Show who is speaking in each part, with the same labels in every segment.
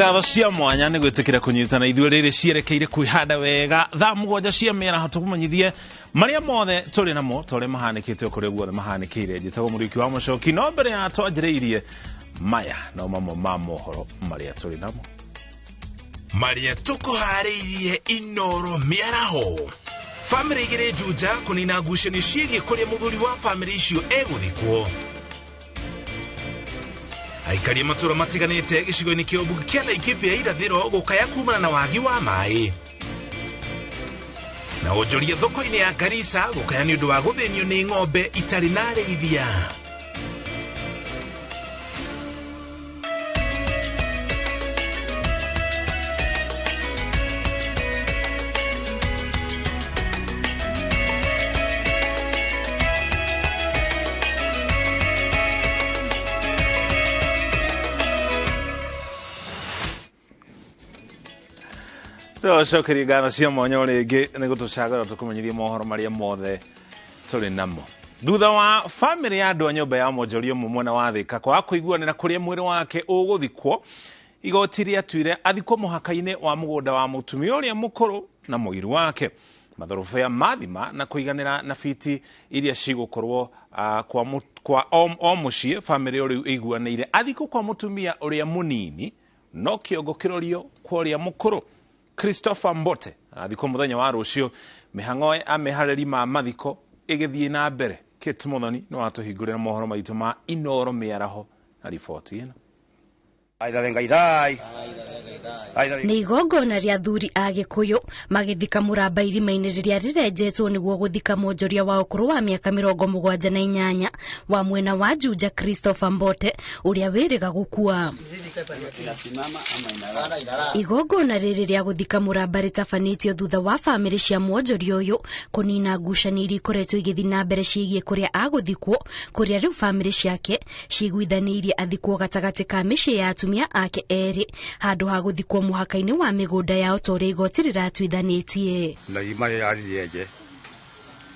Speaker 1: Ngatho cia mwanya nĩ gwĩtĩkĩra kũnyitana ithuĩ rĩrĩ cierekeire kwĩhanda wega thaa 7 cia mĩaraho tũkũmenyithie marĩa mothe tũrĩ namo ta ũrĩa mahanĩkĩte o kũrĩa guothe mahanĩkĩire. Njĩtagwo Mũriũki wa Mũcoki, no mbere ya twanjĩrĩirie maya no mamwe ma mohoro marĩa tũrĩ namo.
Speaker 2: Marĩa tũkũharĩirie Inoro mĩaraho. Bamĩrĩ igĩrĩ Juja kũnina ngucanio ciĩgiĩ kũrĩa mũthuri wa bamĩrĩ icio egũthikwo. Aikari a matũũra matiganĩte gĩcigo-inĩ kĩa ũmbunge kĩa Laikipia irathĩro gũkaya kumana na wagi wa maĩ. Na onjoria thoko-inĩ ya Garissa gũkaya nĩ ũndũ wa gũthĩnio nĩ ng'ombe itarĩ na arĩithia.
Speaker 1: Tũcokerie ngatho cia mwanya o rĩngĩ nĩ gũtũcagũra tũkũmenyithie mohoro marĩa mothe tũrĩ namo. Thutha wa bamĩrĩ ya andũ a nyũmba ya mwonjoria ũmwe mwena wa Thĩka kwaga kũiguanĩra kũrĩa mwĩrĩ wake ũgũthikwo, igoti rĩatuire athikwo mũhaka-inĩ wa mũgũnda wa mũtumia ũrĩa mũkũrũ na mũiru wake. Mathorobea mathima na kũiganĩra na fiti iria cigũkorwo kwa o mũciĩ, bamĩrĩ rĩu ĩiguanĩire athikwo kwa mũtumia ũrĩa mũnini no kĩongo kĩrorio kwa ũrĩa mũkũrũ. Christopher Mbote athikwo mũthenya wa rũciũ, mĩhang'o ya meharĩri ma mathiko ĩgĩthiĩ na mbere. Kate Muthoni nĩ watũhingũrĩra mohoro maitũ ma Inoro mĩaraho na riboti ĩno.
Speaker 3: Nĩ igongona rĩa athuri a Gĩkũyũ magĩthika mũramba irima-inĩ rĩrĩa rĩrenjetwo nĩguo gũthika mwonjoria wa ũkũrũ wa mĩaka 78 wa mwena wa Juja Christopher Mbote ũrĩa wĩrĩga gũkua. Igongona rĩrĩ rĩa gũthika mũramba rĩtabanĩtio thutha wa bamĩrĩ cia mwonjoria ũyũ kũnina ngucanio iria ikoretwo igĩthiĩ na mbere ciĩgiĩ kũrĩa agũthikwo, kũrĩa rĩu bamĩrĩ ciake ciguithanĩirie athikwo gatagatĩ ka mĩciĩ ya atumia ake erĩ handũ ha gũthikwo mũhaka-inĩ wa mĩgũnda yao ta ũrĩa igoti rĩratuithanĩtie.
Speaker 4: Na irima rĩrarĩ rĩenje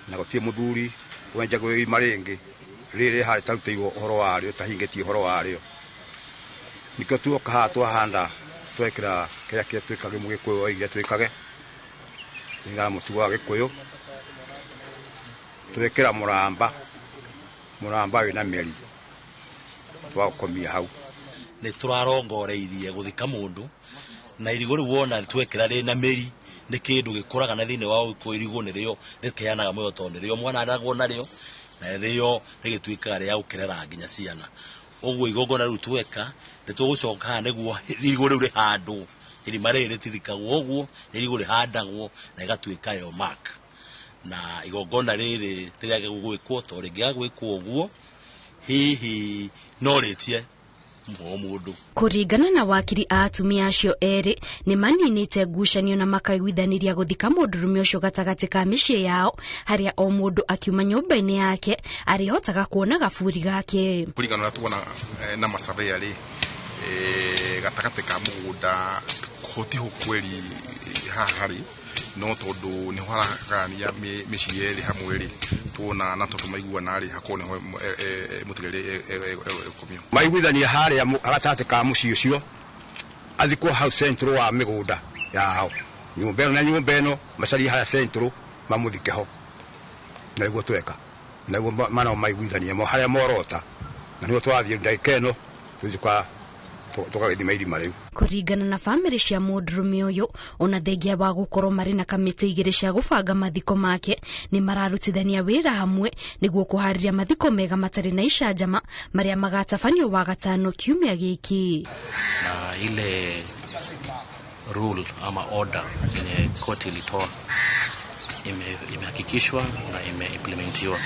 Speaker 4: na gũtirĩ mũthuri wenjagwo irima rĩngĩ rĩrĩ harĩ tarutĩirwo ũhoro warĩo tahingĩtie ũhoro warĩo. Nĩkĩo tuoka haha twahanda twekĩra kĩrĩa kĩrĩa twĩkage mũgĩkũyũ oigire twĩkage kũringana na mũtugo wa Gĩkũyũ, twekĩra mũramba, mũramba wĩna mĩri twaũkomia hau.
Speaker 5: Nĩ tũrarongoreirie gũthika mũndũ na irigũ rĩu wona twekĩra rĩna mĩri nĩ kĩndũ gĩkũraga na thĩinĩ wa ũgĩkũyũ irigũ nĩrĩo rĩkĩheanaga muoyo tondũ nĩrĩo mwana aragwo narĩo na nĩrĩo rĩgĩtuĩkaga rĩa gũkĩrera nginya ciana. Ũguo igongona rĩu tweka nĩ tũgũcoka haha nĩguo irigũ rĩu rĩhandwo, irima rĩrĩ rĩtithikagwo ũguo, nĩ irigũ rĩhandagwo na ĩgatuĩka yo mark. Na igongona rĩrĩ rĩrĩa gĩgwĩkwo to rĩngĩaga gwĩkwo ũguo hihi no rĩtie o mũndũ.
Speaker 3: Kũringana na wakiri a atumia acio erĩ nĩ maninĩte ngucanio na makaiguithanĩria gũthika mũndũrũme ũcio gatagatĩ ka mĩciĩ yao, harĩa o mũndũ akiuma nyũmba-inĩ yake arĩhotaga kuona gaburi gake.
Speaker 6: Kũringana na tuona na masurveyor rĩ, gatagatĩ ka mũgũnda gũtiho kweri haha harĩ, no tondũ nĩho haragania mĩciĩ ĩrĩ hamwe rĩ, tuona na tondũ maiguana rĩ, hakorwo nĩho mũtigairĩ ĩkomio.
Speaker 4: Maiguithania harĩa gatagatĩ ka mũciĩ ũcio athikwo hau central wa mĩgũnda yao, nyũmba ĩno na nyũmba ĩno macarie harĩa central mamũthike ho, na nĩguo tweka, na nĩguo manao maiguithanie mo harĩa morota, na nĩguo twathiĩ ndagĩka ĩno tũthiĩ tũkagĩthima irima rĩu.
Speaker 3: Kũringana na bamĩrĩ cia mũndũrũme ũyũ, ona thengia wa gũkorwo marĩ na kamĩtĩ igĩrĩ cia gũbanga mathiko make, nĩ mararutithania wĩra hamwe nĩguo kũharĩria mathiko mega matarĩ na icanjama marĩa magatabanio wagatano kiumia gĩkĩ.
Speaker 7: Na ile rule ama order yenye court ilitoa imehakikishwa na imeimplementiwa.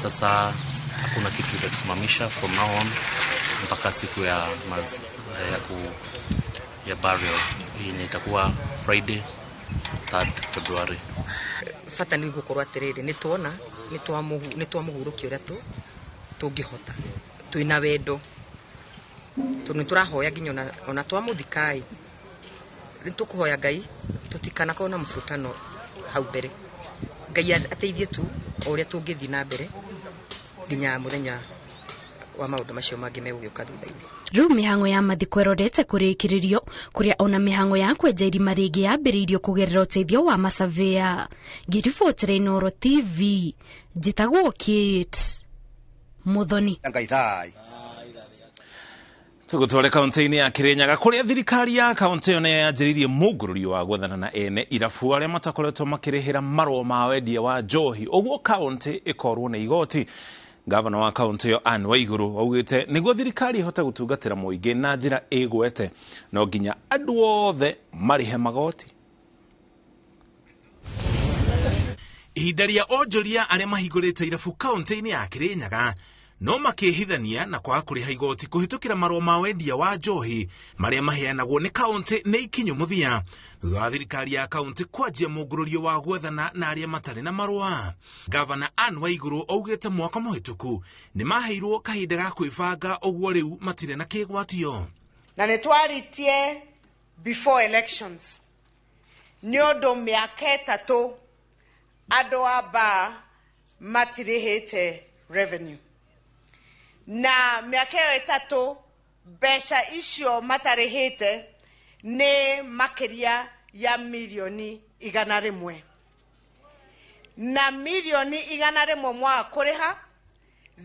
Speaker 7: Sasa hakuna kitu itatusimamisha from now on mpaka siku ya burial yenye itakuwa Friday 3rd February.
Speaker 8: Bata nĩ gũkorwo atĩrĩrĩ, nĩ tuona, nĩ twamũhurũkia ũrĩa tũngĩhota. Twĩna wendo. Tondũ nĩ tũrahoya nginya ona twamũthika-ĩ, nĩ tũkũhoya Ngai tũtikanakorwo na mũbutano hau mbere. Ngai ateithie tu o ũrĩa tũngĩthiĩ na mbere nginya mũthenya wa maũndũ macio mangĩ megũgĩũka thutha-inĩ.
Speaker 3: Rĩu mĩhang'o ya mathiko ĩrorete kũrĩkĩrĩrio kũrĩa ona mĩhang'o ya kwenja irima rĩngĩ yambĩrĩirio kũgerera ũteithio wa masavea. Ngĩribotera Inooro TV, njĩtagwo Kate Muthoni.
Speaker 4: Ngai thai.
Speaker 1: Tũgũtware kaunti-inĩ ya Kirinyaga kũrĩa thirikari ya kaunti ĩyo nĩyo yanjĩrĩirie mũngũrũrio wa gwethana na ene irabu arĩa matakoretwo makĩrĩhĩra marũa ma wendia wa njohi ũguo kaunti ĩkorwo nĩ igoti. Gavana wa kaunti ĩyo Anne Waiguru augĩte nĩguo thirikari ĩhote gũtungatĩra mũingĩ na njĩra ĩgwete no nginya andũ othe marĩhe magoti. Ihinda rĩa onjoria arĩa mahingũrĩte irabu kaunti-inĩ ya Kirinyaga no makĩhithania na kwaga kũrĩha igoti kũhĩtũkĩra marũa ma wendia wa njohi marĩa maheanagwo nĩ kaunti nĩ ikinyu mũthia thutha wa thirikari ya kaunti kwanjia mũngũrũrio wa gwethana na arĩa matarĩ na marũa. Gavana Anne Waiguru augĩte mwaka mũhĩtũku nĩ maheirwo kahinda ga kwĩbanga ũguo rĩu matirĩ na kĩgwatio.
Speaker 9: Na nĩ twaritie before elections nĩ ũndũ mĩaka 3 andũ a bar matirĩhĩte revenue, na mĩaka ĩyo 3 mbeca icio matarĩhĩte nĩ makĩria ya milioni 100, na milioni 100 mwaga kũrĩha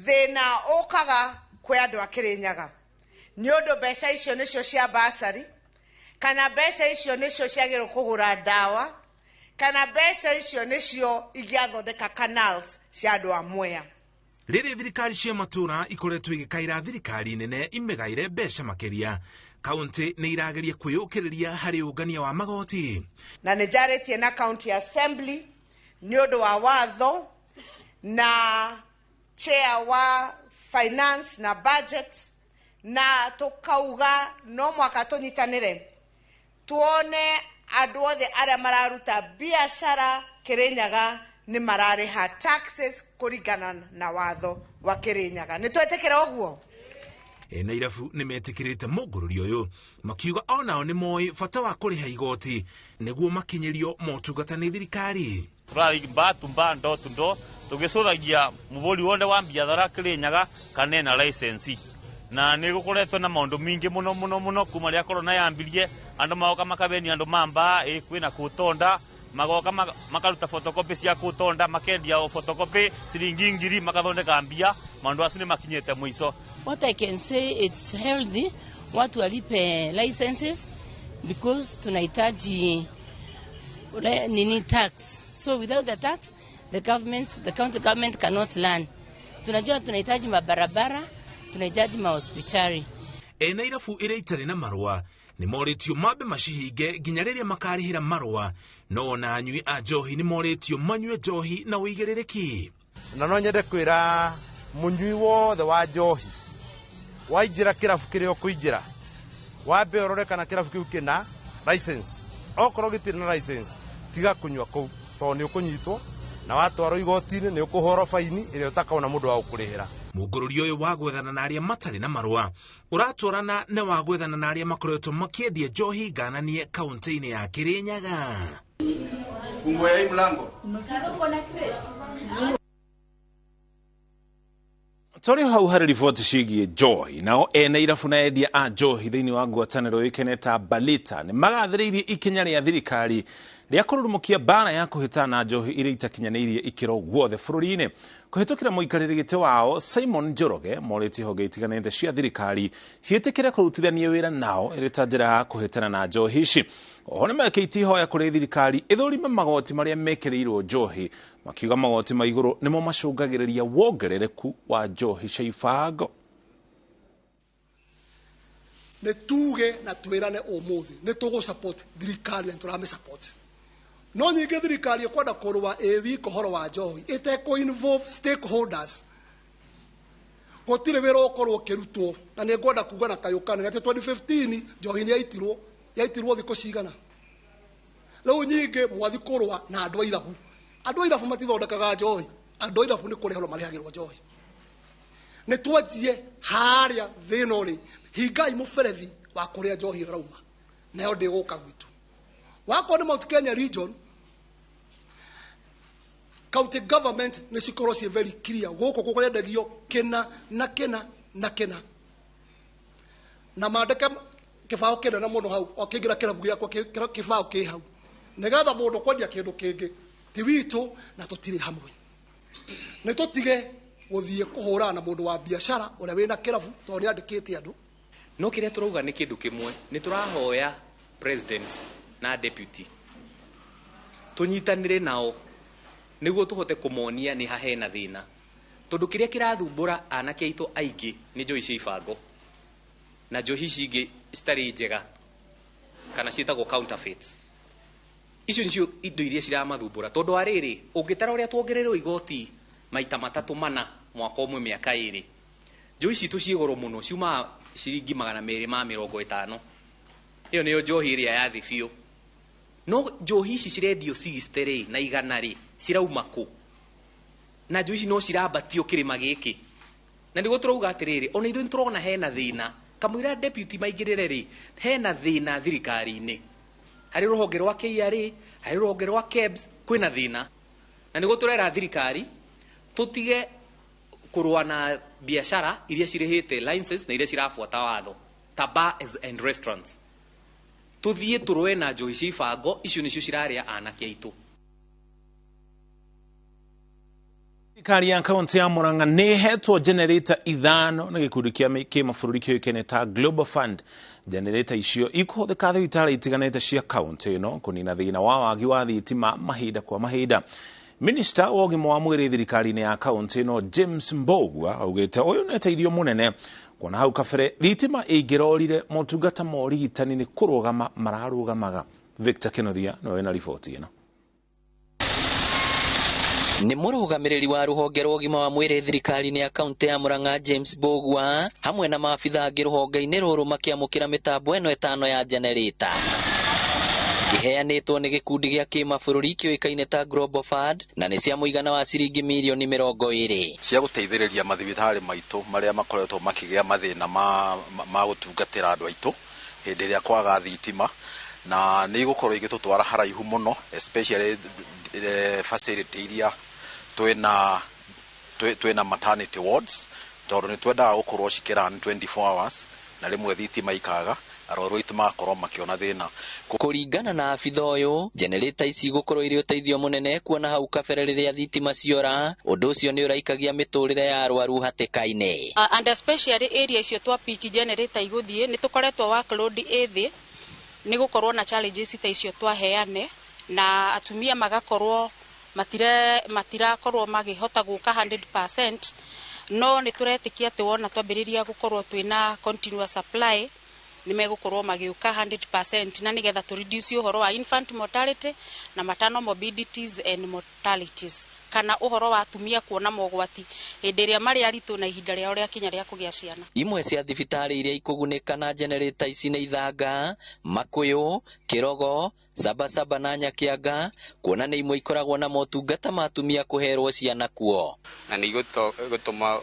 Speaker 9: thĩna ũkaga kwĩ andũ a Kirinyaga nĩ ũndũ mbeca icio nĩcio cia basari, kana mbeca icio nĩcio ciagĩrĩirwo kũgũra ndawa, kana mbeca icio nĩcio ingĩathondeka canals cia andũ a Mwea.
Speaker 2: Rĩrĩa thirikari cia matũũra ikoretwo igĩkaĩra thirikari nene imĩgaĩre mbeca makĩria, kaunti nĩ irageria kwĩyũkĩrĩria harĩ ũngania wa magoti.
Speaker 9: Na nĩ njarĩtie na county assembly nĩ ũndũ wa watho na chair wa finance na budget, na tũkauga no mwaka tũnyitanĩre tuone andũ othe arĩa mararuta biacara Kirinyaga nĩ mararĩha taxes kũringana na watho wa Kirinyaga. Nĩ twetĩkĩra ũguo?
Speaker 2: Ene irabu nĩ metĩkĩrĩte mũngũrũrio ũyũ makiuga onao nĩ moĩ bata wa kũrĩha igoti nĩguo makinyĩrio motungata nĩ thirikari.
Speaker 10: Tũrathiĩ mba tumba ndo tundo tũgĩcũthagia mũbũri wothe wa biathara Kirinyaga kana ena license, na nĩ gũkoretwo na maũndũ mingĩ mũno mũno mũno kuma rĩrĩa corona yambirie. Andũ magoka makabenia andũ mamba kwĩna kũtonda, magoka makaruta photocopy cia kũtonda, makendia o photocopy ciringi 1000 makathondeka mbia. Maũndũ acio nĩ makinyĩte mũico.
Speaker 11: What I can say, it's healthy watu walipe licenses because tunahitaji nini tax. So without the tax, the government, the county government cannot learn. Tunajua tunahitaji mabarabara, tunahitaji mahospitali.
Speaker 2: Ene irabu iria itarĩ na marũa nĩ morĩtio mambe macihinge nginya rĩrĩa makarĩhĩra marũa, no ona anyui a njohi nĩ morĩtio manyue njohi na ũigĩrĩrĩki.
Speaker 12: Na no nyende kwĩra mũnyui wothe wa njohi waingĩra kĩrabu kĩrĩa ũkũingĩra wambe ũrore kana kĩrabu kĩu kĩna license. Okorwo gĩtirĩ na license, tiga kũnyua kũu tondũ nĩ ũkũnyitwo na watwarwo igoti-inĩ nĩ ũkũhorwo baini ĩrĩa ũtakaona mũndũ wa gũkũrĩhĩra.
Speaker 2: Mũngũrũrio ũyũ wa gwethana na arĩa matarĩ na marũa ũratwarana na wa gwethana na arĩa makoretwo makĩendia njohi ngananie kaunti-inĩ ya Kirinyaga.
Speaker 13: Funguo ya mlango.
Speaker 1: Tũrĩ hau harĩ riboti ciĩgiĩ njohi, nao ene irabu na endia a njohi thĩinĩ wa ngwatanĩro ĩũĩkaine ta Balita nĩ magathĩrĩirie ikinya rĩa thirikari rĩa kũrurumũkia mbara ya kũhĩtana na njohi iria itakinyanĩirie ikĩro guothe bũrũri-inĩ. Kũhĩtũkĩra mũikarĩri gĩtĩ wao Simon Njoroge morĩtie honge itiganĩte cia thirikari ciĩtĩkĩre kũrutithania wĩra nao ĩrĩ ta njĩra ya kũhĩtana na njohi ici. Oho nĩmekĩte ihoya kũrĩ thirikari ĩthũrime magoti marĩa mekĩrĩirwo njohi, makiuga magoti ma igũrũ nĩmo macũngagĩrĩria wongerereku wa njohi cia ibango.
Speaker 14: Nĩ tuge na twĩrane ũmũthĩ nĩ tũgũ support thirikari na tũramĩ support, no nyingĩ thirikari ĩkwenda kũrũa ĩ wika ũhoro wa njohi ĩtekũ involve stakeholders, gũtirĩ wĩra ũkorwo ũkĩrutwo. Na nĩ ngwenda kuga na kayũ kanene atĩ 2015 njohi nĩ yaitirwo thikũ cigana. Rĩu nyingĩ mwathi kũrũa na andũ a irabu. Andũ a irabu matithondekaga njohi, andũ a irabu nĩ kũrĩhĩrwo marĩhagĩrwo njohi. Nĩ twanjie harĩa thĩna ũrĩ, hingai mũberethi wa kũrĩa njohi ĩrauma, nayo ndĩgũka gwitũ. Wakorwo nĩ Mount Kenya region, county government nĩ cikorwo ciĩ very clear gũkũ kũrendagio kĩna na kĩna na kĩna. Na mandĩke kĩbaũ kĩnene mũno hau, o kĩingĩra kĩrabu gĩakwa kĩbaũ kĩ hau, nĩgetha mũndũ kwendia kĩndũ kĩngĩ ti witũ na tũtirĩ hamwe. Nĩ tũtige gũthiĩ kũhũrana na mũndũ wa biacara ũrĩa wĩna kĩrabu tondũ nĩ andĩkĩte andũ.
Speaker 15: No kĩrĩa tũrauga nĩ kĩndũ kĩmwe, nĩ tũrahoya president na deputy tũnyitanĩre nao nĩguo tũhote kũmonia nĩ ha hena thĩna, tondũ kĩrĩa kĩrathumbũra anake aitũ aingĩ nĩ njohi cia ibango na njohi ici ingĩ citarĩ njega kana ciĩtagwo counterfeits. Icio nĩcio indo iria ciramathumbũra, tondũ wa rĩrĩ, ũngĩtara ũrĩa tuongererwo igoti maita matatũ mana mwaka ũmwe mĩaka ĩrĩ, njohi citũ ciĩ goro mũno, ciumaga ciringi 250. Ĩyo nĩyo njohi ĩrĩa ya thĩ biũ. No njohi ici cirendio 60 rĩ na 100 rĩ, cirauma kũ? Na njohi ici no cirambatio kĩrĩma gĩkĩ. Na nĩguo tũrauga atĩrĩrĩ, ona ithuĩ nĩtũrona hena thĩna, kamũira deputy maingĩrĩre rĩ, hena thĩna thirikari-inĩ. Harĩ rũhonge rwa KRA, harĩ rũhonge rwa KEBS, kwĩna thĩna. Na nĩguo tũrera thirikari tũtige kũrũa na biacara iria cirĩhĩte license na iria cirabuata watho ta bars and restaurants. Tũthiĩ tũrũe na njohi cia ibango, icio nĩcio cirarĩa anake aitũ.
Speaker 1: Thirikari ya kaunti ya Murang'a nĩ ĩhetwo generator 5 nĩ gĩkundi kĩa kĩmabũrũri kĩũĩkaine ta Global Fund. Generator icio ikũhũthĩka thibitarĩ itiganĩte cia kaunti ĩno kũnina thĩna wa wagi wa thitima mahinda kwa mahinda. Minista wa ũgima wa mwĩrĩ thirikari-inĩ ya kaunti ĩno James Mbogua augĩte ũyũ nĩ ũteithio mũnene, kuona hau kabere thitima ĩngĩrorire motungata ma ũrigitani nĩ kũrũgama mararũgamaga. Victor Kenothia nĩwe wĩna riboti ĩno.
Speaker 16: Nĩ mũrũgamĩrĩri wa rũhonge rwa ũgima wa mwĩrĩ thirikari-inĩ ya kaunti ya Murang'a James Mbogua hamwe na maabitha angĩ rũhonge-inĩ rũrũ makĩamũkĩra mĩtambo ĩno 5 ya generator. Iheanĩtwo nĩ gĩkundi gĩa kĩmabũrũri kĩũĩkaine ta Global Fund na nĩ cia mũigana wa ciringi mirioni 20.
Speaker 17: Cia gũteithĩrĩria mathibitarĩ maitũ marĩa makoretwo makĩgĩa mathĩna ma gũtungatĩra andũ aitũ hĩndĩ ĩrĩa kwaga thitima, na nĩ igũkorwo igĩtũtwara haraihu mũno, especially facility iria twĩna maternity wards, tondũ nĩ twendaga gũkorwo cikĩrun 24 hours na rĩmwe thitima ikaga, arwaru aitũ magakorwo makĩona thĩna.
Speaker 16: Kũringana na abitha ũyũ, generator ici igũkorwo irĩ ũteithio mũnene kuona hau kabere rĩrĩa thitima ciora, ũndũ ũcio nĩ ũraikagia mĩtũrĩre ya arwaru hatĩka-inĩ.
Speaker 18: And especially area icio twa peak generator igũthiĩ, nĩ tũkoretwo workload ĩ thĩ, nĩ gũkorwo na challenges ta icio twaheane, na atumia magakorwo matirakorwo magĩhota gũka 100%, no nĩ tũretĩkia atĩ wona twambĩrĩria gũkorwo twĩna continuous supply, nĩ megũkorwo magĩũka 100%, na nĩgetha tũ reduce ũhoro wa infant mortality na maternal morbidities and mortalities, kana ũhoro wa atumia kuona mogwati hĩndĩ ĩrĩa marĩ aritũ na ihinda rĩao rĩakinya rĩa kũgĩa ciana.
Speaker 16: Imwe cia thibitarĩ iria ikũgunĩka na generator ici nĩ Ithanga, Makũyũ, Kĩrogo, Sabasaba na Nyakianga, kuona nĩ imwe ikoragwo na motungata ma atumia kũherwo ciana kuo.
Speaker 19: Na nĩ igũtũma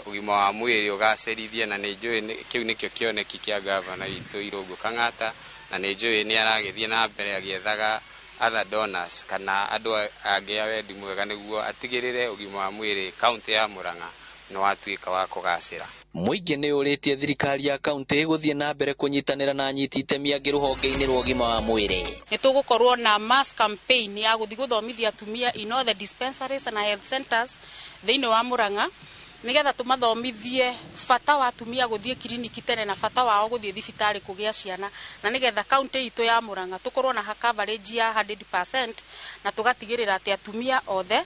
Speaker 19: ũgima wa mwĩrĩ ũgacĩrithie, na nĩ njũĩ kĩu nĩkĩo kĩoneki kĩa gavana witũ Irũngũ Kang'ata, na nĩ njũĩ nĩ aragĩthiĩ na mbere agĩethaga other donors kana andũ angĩ a wendi mwega nĩguo atigĩrĩre ũgima wa mwĩrĩ kaunti ya Murang'a nĩ watuĩka wa kũgacĩra.
Speaker 16: Mũingĩ nĩ ũrĩtie thirikari ya kaunti gũthiĩ na mbere kũnyitanĩra na anyiti itemi angĩ rũhonge-inĩ rwa ũgima wa mwĩrĩ.
Speaker 18: Nĩ tũgũkorwo na mass campaign ya gũthiĩ gũthomithia atumia in all the dispensaries na health centers thĩinĩ wa Murang'a, nĩgetha tũmathomithie bata wa atumia gũthiĩ kiriniki tene na bata wao gũthiĩ thibitarĩ kũgĩa ciana, na nĩgetha kaunti itũ ya Murang'a tũkorwo na coverage ya 100%, na tũgatigĩrĩra atĩ atumia othe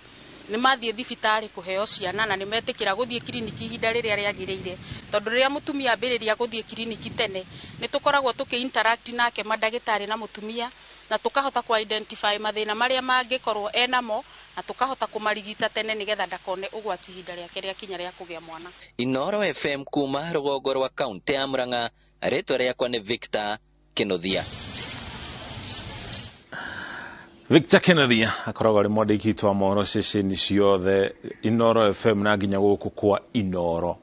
Speaker 18: nĩ mathiĩ thibitarĩ kũheo ciana na nĩ metĩkĩra gũthiĩ kiriniki ihinda rĩrĩa rĩagĩrĩire, tondũ rĩrĩa mũtumia ambĩrĩria gũthiĩ kiriniki tene nĩ tũkoragwo tũkĩ interact nake mandagĩtarĩ na mũtumia, na tũkahota kũ identify mathĩna marĩa mangĩkorwo enamo, na tũkahota kũmarigita tene nĩgetha ndakone ũgwati ihinda rĩake rĩakinya rĩa kũgĩa mwana.
Speaker 16: Inoro FM kuma rũgongo rwa kaunti ya Murang'a, rĩtwa rĩakwa nĩ Victor Kĩnuthia.
Speaker 1: Victor Kĩnuthia akoragwo arĩ mwandĩki witũ wa mohoro ceceni ciothe Inoro FM na nginya gũkũ kwa Inoro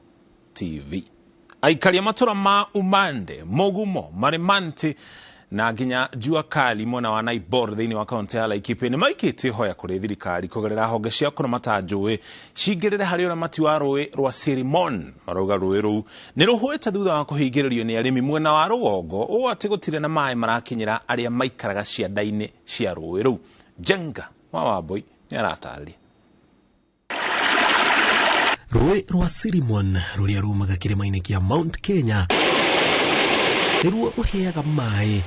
Speaker 1: TV. Aikari a matũra ma Umande, Mũgumo, Marimanti Na nginya jua kali mwena wa Naibor thĩinĩ wa kaunti ya Laikipia nĩ maikĩtie hoya kũrĩ thirikari kũgerera honge cia kũramata njũĩ cingĩrĩre harĩ ũramati wa rũĩ rwa Sirimon. Marauga rũĩ rũu nĩ rũhũĩte thutha wa kũhingĩrĩrio nĩ arĩmi mwena wa rũgongo ũũ atĩ gũtirĩ na maĩ marakinyĩra arĩa maikaraga cianda-inĩ cia rũĩ rũu. Jenga wa Wambui nĩ aratarĩria.
Speaker 20: Rũĩ rwa Sirimon rũrĩa rumaga kĩrĩma-inĩ kĩa Mount Kenya nĩruo rũheaga maĩ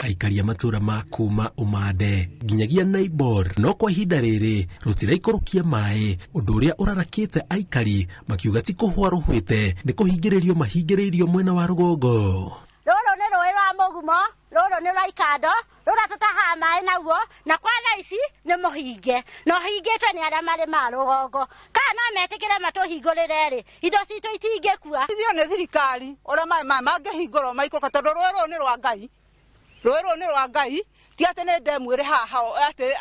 Speaker 20: aikaria matũra ma kuma Umande nginyagia Naibor, no kwa ihinda rĩrĩ rũtiraikũrũkia maĩ, ũndũ ũrĩa ũrarakĩte aikari makiuga ti kũhũa rũhũĩte nĩ kũhingĩrĩrio mahingĩrĩirio mwena wa rũgongo.
Speaker 21: Rũrũ nĩ rũĩ rwa mũgumo, rũrũ nĩ rwa ikando, rũrĩa tũtahaga maĩ naguo, na kwa thaa ici nĩ mũhinge, na ũhingĩtwe nĩ arĩa marĩ ma rũgongo. Kana no metĩkĩre matũhingũrĩre rĩ, indo citũ itingĩkua.
Speaker 22: Ithuĩ nĩ thirikari ũrĩa maĩ maya mangĩhingũrwo maikũrũka, tondũ rũĩ rũrũ nĩ rwa Ngai. Rũĩ rũrũ nĩ rwa Ngai, ti atĩ nĩ ndemu ĩrĩ haha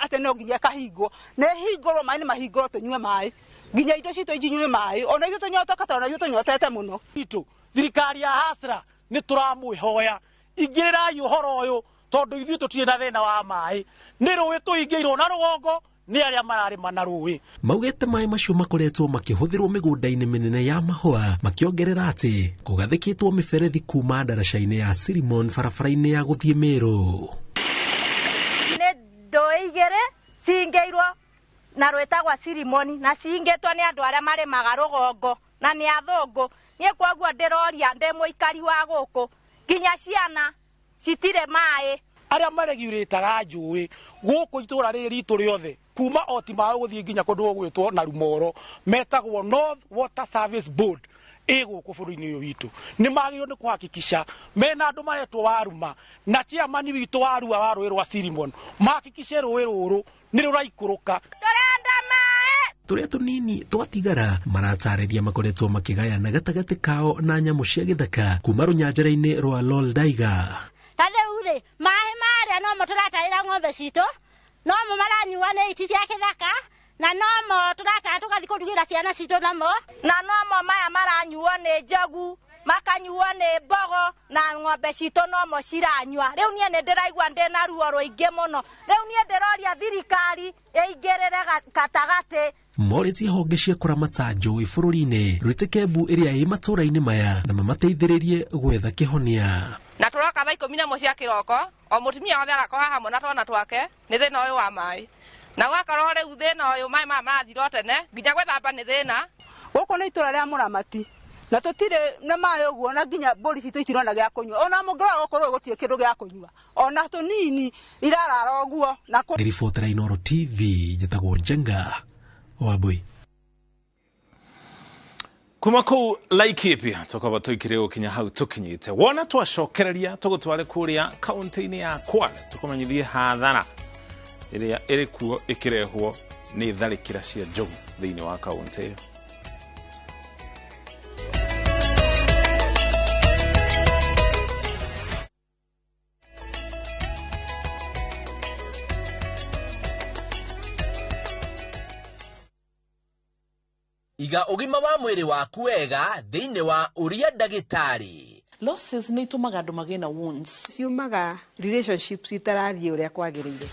Speaker 22: atĩ no nginya ĩkahingwo. Nĩ ĩhingũrwo, maĩ nĩ mahingũrwo tũnyue maĩ, nginya indo citũ inyue maĩ, ona ithuĩ tũnyotoka tondũ ithuĩ tũnyotete mũno.
Speaker 23: Itũ thirikari ya Hasra nĩ tũramwĩhoya ingĩrĩrai ũhoro ũyũ, tondũ ithuĩ tũtirĩ na thĩna wa maĩ, nĩ rũĩ tũhingĩirwo na rũgongo nĩ arĩa mararĩma na rũĩ.
Speaker 20: Maugĩte maĩ macio makoretwo makĩhũthĩrwo mĩgũnda-inĩ mĩnene ya mahũa, makĩongerera atĩ kũgathĩkĩtwo mĩberethi kuma ndaraca-inĩ ya Sirimon barabara-inĩ ya gũthiĩ Meru.
Speaker 21: Nĩ ndũĩ igĩrĩ cingĩirwo na rwĩtagwa Sirimoni, na cingĩtwo nĩ andũ arĩa marĩmaga rũgongo na nĩ athũngũ. Niĩ kwoguo ndĩroria ndĩ mũikari wa gũkũ, nginya ciana citirĩ maĩ.
Speaker 23: Arĩa maregurĩtaga njũĩ gũkũ itũra rĩrĩ ritũ rĩothe kuma oti maũ gũthiĩ nginya kũndũ gũgwĩtwo na Rumoro metagwo North Water Service Board ĩ gũkũ bũrũri-inĩ ũyũ witũ, nĩ magĩrĩirwo nĩ kũhakikisha mena andũ maretwo Waruma na chairman witũ wa Arua wa rũĩ rwa Sirimon mahakikishe rũĩ rũrũ nĩ rũraikũrũka.
Speaker 21: Tũrenda maĩ.
Speaker 20: Tũrĩa tũnini twatigara maratarĩria makoretwo makĩgayana gatagatĩ kao na nyamũ cia gĩthaka kuma rũnyanjara-inĩ rwa Loldaiga.
Speaker 21: Ta rĩu rĩ, maĩ marĩa nomo tũrataĩra ng'ombe citũ, nomo maranyua nĩ iti cia gĩthaka, na nomo tũrataha tũgathiĩ kũrugĩra ciana citũ namo, na nomo maya maranyuo nĩ njogu, makanyuo nĩ mbogo, na ng'ombe citũ nomo ciranyua. Rĩu niĩ nĩ ndĩraigua ndĩna ruo rũingĩ mũno. Rĩu niĩ ndĩroria thirikari ĩingĩrĩre gatagatĩ.
Speaker 20: Morĩtie honge cia kũramata njũĩ bũrũri-inĩ rwĩtĩke mbu ĩrĩa ĩ matũra-inĩ maya na mamateithĩrĩrie gwetha kĩhonia.
Speaker 24: Na tũroka thaa 11 cia kĩroko, o mũtumia wothe arakorwo haha hamwe na twana twake nĩ thĩna ũyũ wa maĩ, na gwakorwo rĩu thĩna ũyũ maĩ maya marathira o tene, nginya gwĩthamba nĩ thĩna.
Speaker 22: Gũkũ nĩ itũra rĩa mũramati na tũtirĩ na maĩ ũguo, na nginya mbũri citũ itirona gĩa kũnyua, ona mũngĩrora gũkũ rũĩ gũtirĩ kĩndũ gĩa kũnyua, ona tũnini irarara ũguo. Na
Speaker 20: Ngĩribotera Inooro TV, njĩtagwo Njenga Wambui.
Speaker 1: Kuma kũu Laikipia tũkorwo tũikire gũkinya hau tũkinyĩte, wona twacokereria tũgũtware kũrĩa kaunti-inĩ ya Kwale tũkũmenyithie hathara ĩrĩa ĩrĩ kuo ĩkĩrehwo nĩ tharĩkĩra cia njogu thĩinĩ wa kaunti ĩyo.
Speaker 25: Iga ũgima wa mwĩrĩ waku wega thĩinĩ wa ũria ndagĩtarĩ.
Speaker 26: Losses nĩ itũmaga andũ magĩe na wounds.
Speaker 27: Ciumaga relationships itarathiĩ ũrĩa kwagĩrĩire.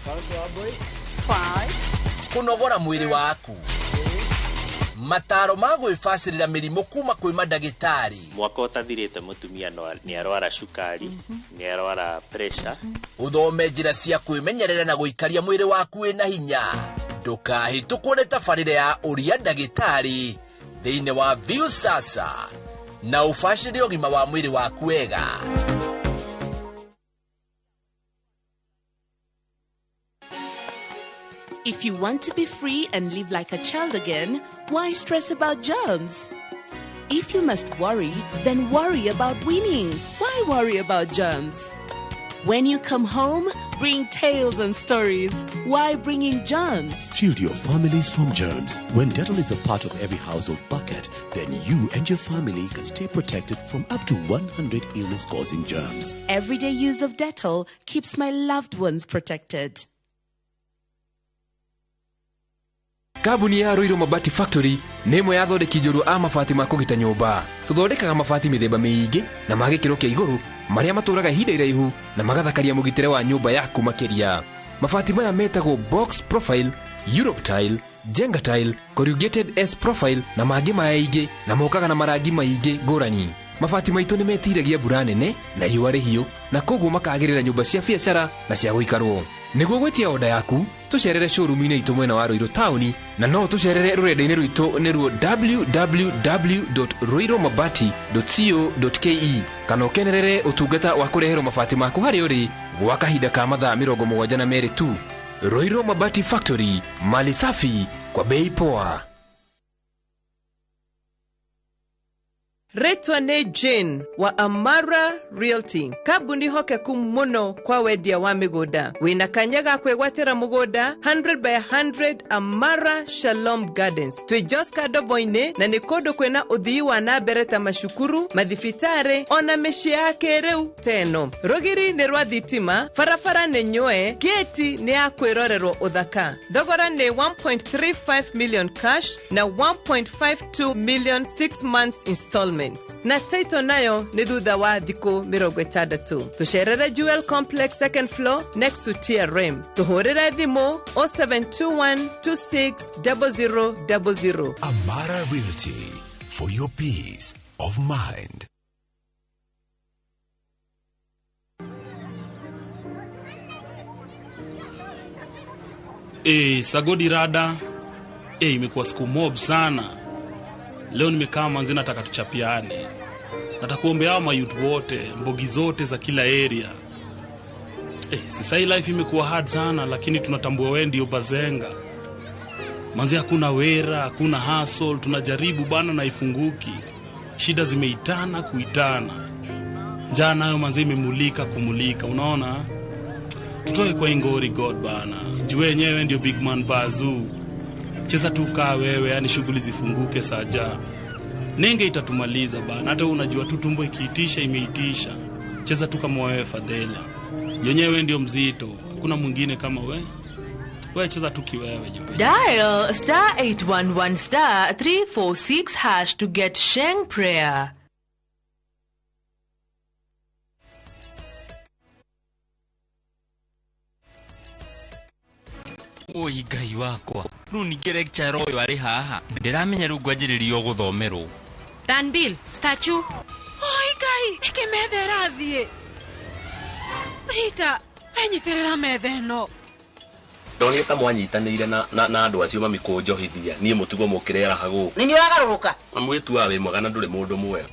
Speaker 25: Kũnogora mwĩrĩ waku, mataro ma gwĩbacĩrĩra mĩrimũ kuma kwĩ mandagĩtarĩ.
Speaker 28: Mwaka ũtathirĩte mũtumia nĩ arwara cukari, nĩ arwara pressure.
Speaker 25: Ũthome njĩra cia kwĩmenyerera na gũikaria mwĩrĩ waku wĩna hinya. Ndũkahĩtũkwo nĩ tabarĩra ya ũria ndagĩtarĩ thĩinĩ wa Viusasa na ũbacĩrĩre ũgima wa mwĩrĩ waku wega.
Speaker 29: If you want to be free and live like a child again, why stress about germs? If you must worry, then worry about winning. Why worry about germs? When you come home, bring tales and stories. Why bringing germs?
Speaker 30: Shield your families from germs. When Dettol is a part of every household bucket, then you and your family can stay protected from up to 100 illness-causing germs.
Speaker 29: Everyday use of Dettol keeps my loved ones protected.
Speaker 31: Kambuni ya Ruiru Mabati Factory nĩ ĩmwe ya athondeki njorua a mabati ma kũgita nyũmba. Tũthondekaga mabati mĩthemba mĩingĩ na ma gĩkĩro kĩa igũrũ marĩa matũraga ihinda iraihu na magathakaria mũgitĩre wa nyũmba yaku makĩria. Mabati maya metagwo box profile, Europe tile, Jenga tile, corrugated S profile na mangĩ maingĩ, na mokaga na marangi maingĩ ngũrani. Mabati maitũ nĩ metiragia mbura nene na riũa rĩhiũ, na koguo makagĩrĩra nyũmba cia biacara na cia gũikarwo. Nĩguo gwĩtia oda yaku, tũcerere showroom-inĩ itũ mwena wa Ruiru taũni, na no tũcerere rũrenda-inĩ rwitũ nĩruo www.ruirumabati.co.ke, kana ũkenerere ũtungata wa kũreherwo mabati maku harĩa ũrĩ gwa kahinda ka mathaa 72 tu. Ruiru Mabati Factory, mali safi kwa bei poa.
Speaker 2: Rĩtwa nĩ Jane wa Amara Realty, kambuni hokeku mũno kwa wendia wa mĩgũnda. Wĩna kanya ga kwĩgwatĩra mũgũnda 100 by 100 Amara Shalom Gardens. Twĩ Joska Ndobo-inĩ, na nĩ kũndũ kwĩna ũthii wa na mbere ta macukuru, mathibitarĩ ona mĩciĩ ya kĩrĩu teno. Rũgiri nĩ rwa thitima, barabara nĩ nyũe, gĩti nĩ ya kwĩrorerwo ũthaka. Thogora nĩ 1.35 million cash na 1.52 million 6 months installment. Na title nayo nĩ thutha wa thikũ 60. Tũcerere Jewel Complex second floor next to TRM. Tũhũrĩre thimũ 0721260000.
Speaker 3: Amara Realty, for your peace of mind.
Speaker 4: Sagodi rada. Imekuwa siku mob sana. Leo nimekaa manzi, nataka tuchapiane. Nataka kuombea hao mayouth wote, mbogi zote za kila area. Sasa hii life imekuwa hard sana, lakini tunatambua wewe ndio bazenga. Manzi hakuna wera, hakuna hustle, tunajaribu bana na ifunguki. Shida zimeitana kuitana. Njaa nayo manzi imemulika kumulika, unaona? Tutoe kwa ingori God bana. Jiwe yenyewe ndio big man bazoo. Cheza tu kaa wewe, yani shughuli zifunguke saja. Nenge itatumaliza bana. Hata unajua tu tumbo ikiitisha imeitisha. Cheza tu kama wewe Fadela. Yenyewe ndio mzito. Hakuna mwingine kama wewe. Wewe cheza tu kiwewe jombe.
Speaker 5: Dial *811 *346# to get Sheng prayer.
Speaker 6: Oi ngai wakwa, rĩu ningĩ lecturer ũyũ arĩ haha, ndĩramenya rĩu ngwanjĩrĩria gũthomerwo.
Speaker 7: Danbill, statue. Oi ngai, ĩkĩ metha ĩrathiĩ. Rita, wenyitĩrĩra metha ĩno.
Speaker 8: Ndonire ta mwanyitanĩire na andũ acio mamikũnjohithia, niĩ mũtugo mũkĩreraha gũkũ.
Speaker 9: Nĩ niĩ ũragarũrũka.
Speaker 8: Mwĩtuaga wĩ mwega na ndũrĩ mũndũ mwega.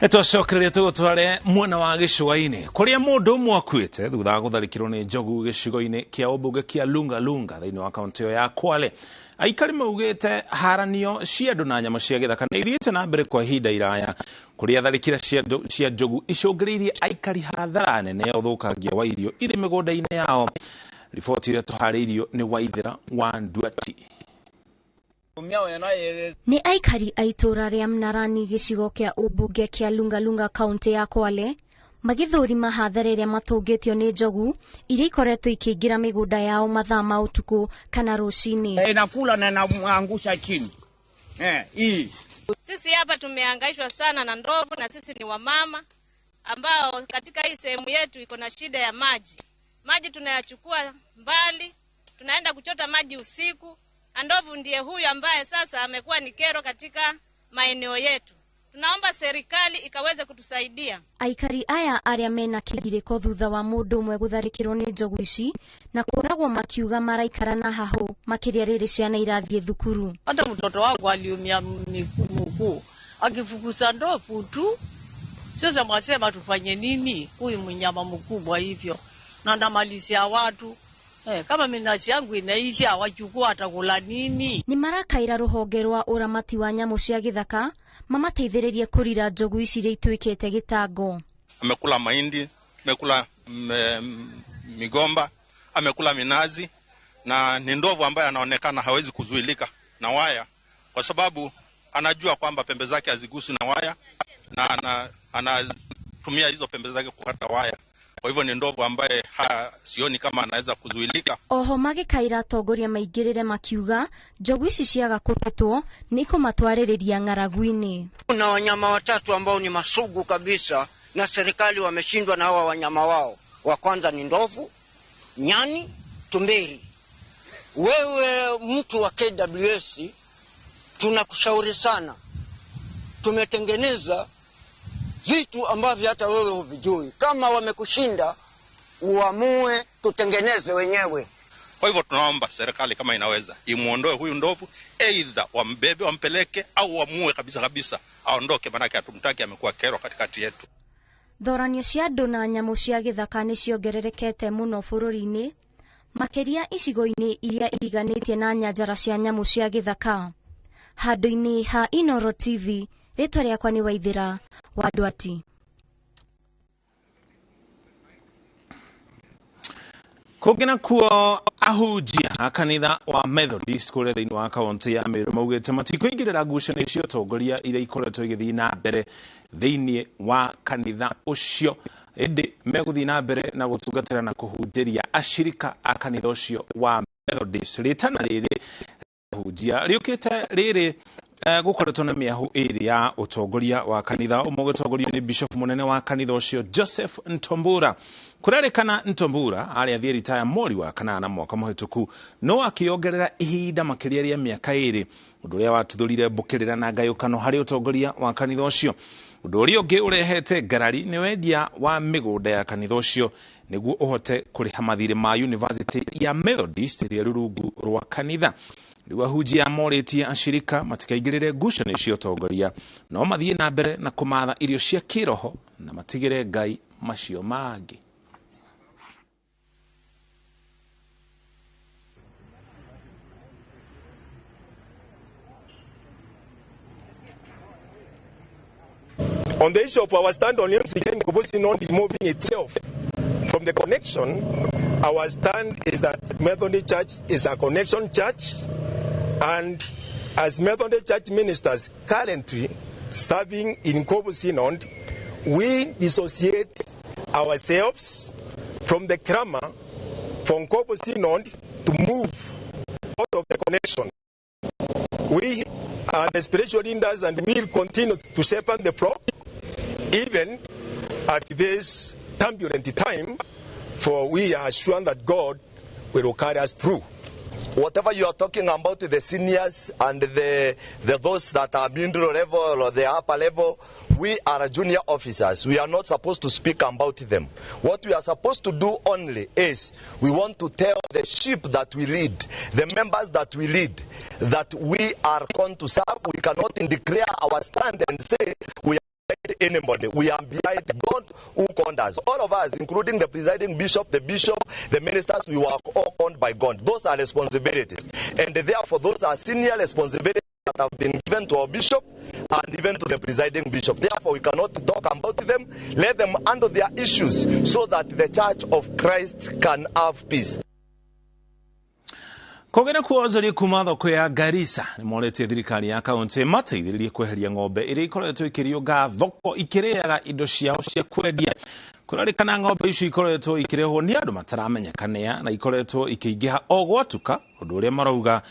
Speaker 1: Nĩtwacokereria tũgũtware mwena wa gĩcũa-inĩ kũrĩa mũndũ ũmwe akuĩte thutha wa gũtharĩkĩrwo nĩ njogu gĩcigo-inĩ kĩa ũmbunge kĩa Lunga Lunga thĩinĩ wa kaũntĩ ĩyo ya Kwale. Aikari maugĩte haranio cia andũ na nyamũ cia gĩthaka nĩ ithiĩte na mbere kwa ihinda iraya, kũrĩa tharĩkĩra cia njogu icũngĩrĩirie aikari hathara nene ya ũthũkangia wa irio irĩ mĩgũnda-inĩ yao. Riboti ĩrĩa tũharĩirio nĩ Waithĩra wa Nduati.
Speaker 10: Nĩ aikari a itũũra rĩa Mnarani gĩcigo kĩa ũmbunge kĩa Lunga Lunga kaũntĩ ya Kwale magĩthũrima hathara ĩrĩa matũngĩtio nĩ njogu iria ikoretwo ikĩingĩra mĩgũnda yao mathaa ma ũtukũ kana rũcinĩ.
Speaker 11: Inakula na inaangusha chini. Hii.
Speaker 12: Sisi hapa tumehangaishwa sana na ndovu, na sisi ni wamama ambao katika hii sehemu yetu iko na shida ya maji. Maji tunayachukua mbali, tunaenda kuchota maji usiku. Ndovu ndiye huyu ambaye sasa amekuwa ni kero katika maeneo yetu. Tunaomba serikali ikaweze kutusaidia.
Speaker 10: Aikari aya arĩa mena kĩgirĩko thutha wa mũndũ ũmwe gũtharĩkĩrwo nĩ njogu ici na kũragwo makiuga maraikara na hahũ makĩria rĩrĩ ciana irathiĩ thukuru.
Speaker 32: Hata mtoto wangu aliumia mguu akifukuza ndovu tu. Sasa mwasema tufanye nini? Huyu mnyama mkubwa hivyo na ndamalizia watu. Kama minasi yangu inaisha wachukua atakula nini?
Speaker 10: Ni marakaira rũhonge rwa ũramati wa nyamũ cia gĩthaka mamateithĩrĩrie kũrira njogu ici iria ituĩkĩte gĩtango.
Speaker 33: Amekula mahindi,
Speaker 9: amekula migomba, amekula minazi, na ni ndovu ambaye anaonekana hawezi kuzuilika na waya kwa sababu anajua kwamba pembe zake haziguswi na waya, na anatumia hizo pembe zake kukata waya. Kwa hivyo ni ndovu ambaye sioni kama anaweza kuzuilika.
Speaker 10: Oho magĩkaĩra atongoria maingĩrĩre makiuga njogu ici ciaga kũhĩtwo nĩ ikũmatwarĩrĩria ng'aragu-inĩ.
Speaker 13: Kuna wanyama watatu ambao ni masugu kabisa na serikali wameshindwa na hawa wanyama wao. Wa kwanza ni ndovu, nyani, tumbili. Wewe mtu wa KWS, tunakushauri sana. Tumetengeneza vitu ambavyo hata wewe huvijui. Kama wamekushinda, uamue tutengeneze wenyewe.
Speaker 9: Kwa hivyo tunaomba serikali kama inaweza imuondoe huyu ndovu, aidha wambebe wampeleke au wamuue kabisa kabisa, aondoke, manake hatumtaki, amekuwa kero katikati yetu.
Speaker 10: Thoranio cia andũ na nyamũ cia gĩthaka nĩ ciongererekete mũno bũrũri-inĩ, makĩria icigo-inĩ iria iriganĩtie na nyanjara cia nyamũ cia gĩthaka. Handũ-inĩ ha Inooro TV, rĩtwa rĩakwa nĩ Waithĩra wa Ndwati.
Speaker 1: Kũngĩ nakuo ahunjia a kanitha wa Methodist kũrĩa thĩinĩ wa kaunti ya Meru maugĩte matikũingĩrĩra ngucanio cia ũtongoria iria ikoretwo igĩthiĩ na mbere thĩinĩ wa kanitha ũcio, ĩndĩ megũthiĩ na mbere na gũtungatĩra na kũhunjĩria ashirika a kanitha ũcio wa Methodist. Rĩtana rĩrĩ ahunjia rĩũkĩte rĩrĩ gũkoretwo na mĩahũ ĩrĩ ya ũtongoria wa kanitha ũmwe ũgĩtongorio nĩ bishop mũnene wa kanitha ũcio Joseph Ntombura. Kũrerĩkana Ntombura arĩ athiĩ ritaya mweri wa kanana mwaka mũhĩtũku, no akĩongerera ihinda makĩria rĩa mĩaka 2, ũndũ ũrĩa watuthũrire mbũkĩrĩra na ngayũkano harĩ ũtongoria wa kanitha ũcio. Ũndũ ũrĩa ũngĩ ũrehete ngarari nĩ wendia wa mĩgũnda ya kanitha ũcio nĩguo ũhote kũrĩha mathirĩ ma University ya Methodist ĩrĩa ĩrĩ rungu rwa kanitha. Rĩu ahunjia morĩtie ashirika matikaingĩrĩre ngucanio cia ũtongoria, no mathiĩ na mbere na kũmatha irio cia kĩroho na matigĩre Ngai macio mangĩ.
Speaker 14: On the issue of our stand on MCK Nkobo Synod moving itself from the connection, our stand is that Methodist Church is a connection church, and as Methodist Church ministers currently serving in Nkobo Synod, we dissociate ourselves from the clamor for Nkobo Synod to move out of the connection. We are the spiritual leaders and we will continue to shepherd the flock even at this turbulent time, for we are sure that God will carry us through.
Speaker 15: Whatever you are talking about, the seniors and the those that are middle level or the upper level, we are junior officers. We are not supposed to speak about them. What we are supposed to do only is we want to tell the sheep that we lead, the members that we lead, that we are going to serve. We cannot declare our stand and say we are behind anybody. We are behind God who called us. All of us, including the presiding bishop, the ministers, we were all called by God. Those are responsibilities. And therefore, those are senior responsibilities that have been given to our bishop and even to the presiding bishop. Therefore, we cannot talk about them. Let them handle their issues so that the Church of Christ can have peace.
Speaker 1: Kogera kuozoria kuma thoko ya Garissa nĩ moretie thirikari ya kaunti mateithĩrĩrie kweheria ng'ombe iria ikoretwo ikĩriũnga thoko ikĩrĩaga indo ciao cia kwendia. Kũrerĩkana ng'ombe icio ikoretwo ikĩrehwo nĩ andũ mataramenyekanĩa na ikoretwo ikĩingĩha o gwatuka, ũndũ ũrĩa marauga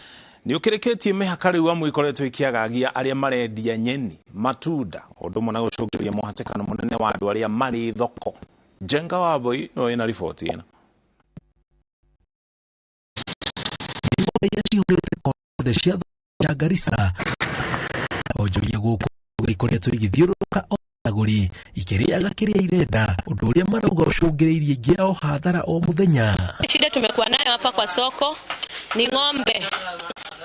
Speaker 1: nĩ ũkĩrĩkĩtie mĩhaka rĩu amu ikoretwo ikĩagagia arĩa marendia nyeni, matunda, ũndũ ũmwe na gũcũngĩrĩria mũhatĩkano mũnene wa andũ arĩa marĩ thoko. Njenga Wambui no ĩna riboti ĩno.
Speaker 20: Iria cihũrĩte kothe cia thoko ya Garissa onjoria gũkũ ikoretwo igĩthiũrũrũka o agũri ikĩrĩaga kĩrĩa irenda, ũndũ ũrĩa marauga ũcũngĩrĩirie ingĩ ao hathara o mũthenya.
Speaker 16: Shida tumekuwa nayo hapa kwa soko ni ng'ombe.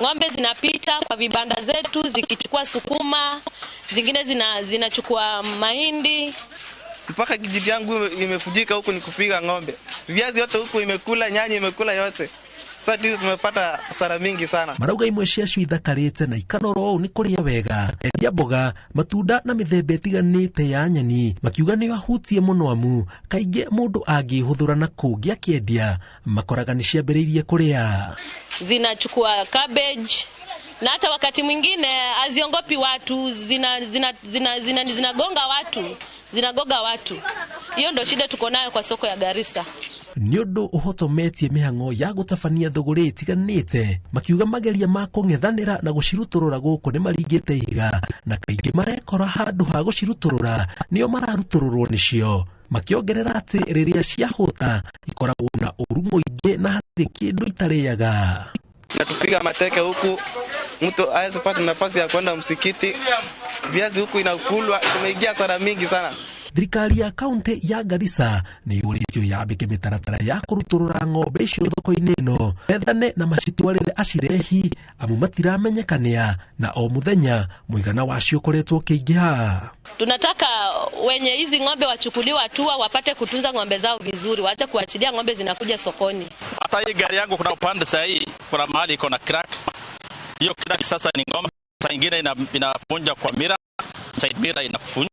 Speaker 16: Ng'ombe zinapita kwa vibanda zetu zikichukua sukuma, zingine zinachukua mahindi.
Speaker 17: Mpaka kijiji yangu imefujika huku ni kupiga ng'ombe. Viazi yote huku imekula, nyanya imekula yote. Sasa tumepata hasara mingi sana.
Speaker 20: Marauga imwe ciacio ithakarĩte na ikanoro ũũ nĩ kũrĩa wega. Endia mboga, matunda na mĩthemba ĩtiganĩte ya nyeni makiuga nĩ ahutie mũno amu kaingĩ mũndũ angĩhũthũra na kũngĩ akĩendia makoraga nĩ ciambĩrĩirie kũrĩa.
Speaker 16: Zinachukua cabbage na hata wakati mwingine haziongopi watu, zinagonga watu, zinagoga watu. Hiyo ndio shida tuko nayo kwa soko ya Garissa.
Speaker 20: Nĩ ũndũ ũhotometie mĩhang'o ya gũtabania thũgũrĩ ĩtiganĩte makiuga mageria ma kũng'ethanĩra na gũcirutũrũra gũkũ nĩ maringĩte ihiga na kaingĩ marekora handũ ha gũcirutũrũra nĩo mararutũrũrwo nĩcio, makĩongerera atĩ rĩrĩa ciahũta ikoragwo na ũru mũingĩ na hatirĩ kĩndũ itarĩaga.
Speaker 17: Natupiga mateke huku, mtu hawezi pata nafasi ya kwenda msikiti, viazi huku inakulwa, tumeingia hasara mingi sana.
Speaker 20: Thirikari ya kaunti ya Garissa nĩ yũrĩtio yambĩke mĩtaratara ya kũrutũrũra ng'ombe icio thoko-inĩ ĩno ethane na macitwarĩre acirehi amu matiramenyekanĩa na o mũthenya mũigana wacio ũkoretwo ũkĩingĩha.
Speaker 16: Tunataka wenye hizi ng'ombe wachukuliwe hatua, wapate kutunza ng'ombe zao vizuri, waache kuachilia ng'ombe zinakuja sokoni.
Speaker 9: Hata hii gari yangu kuna upande sasa hii kuna mahali iko na crack. Hiyo crack sasa ni ng'ombe, saa nyingine inafunja kwa mira, side mira inakufunja.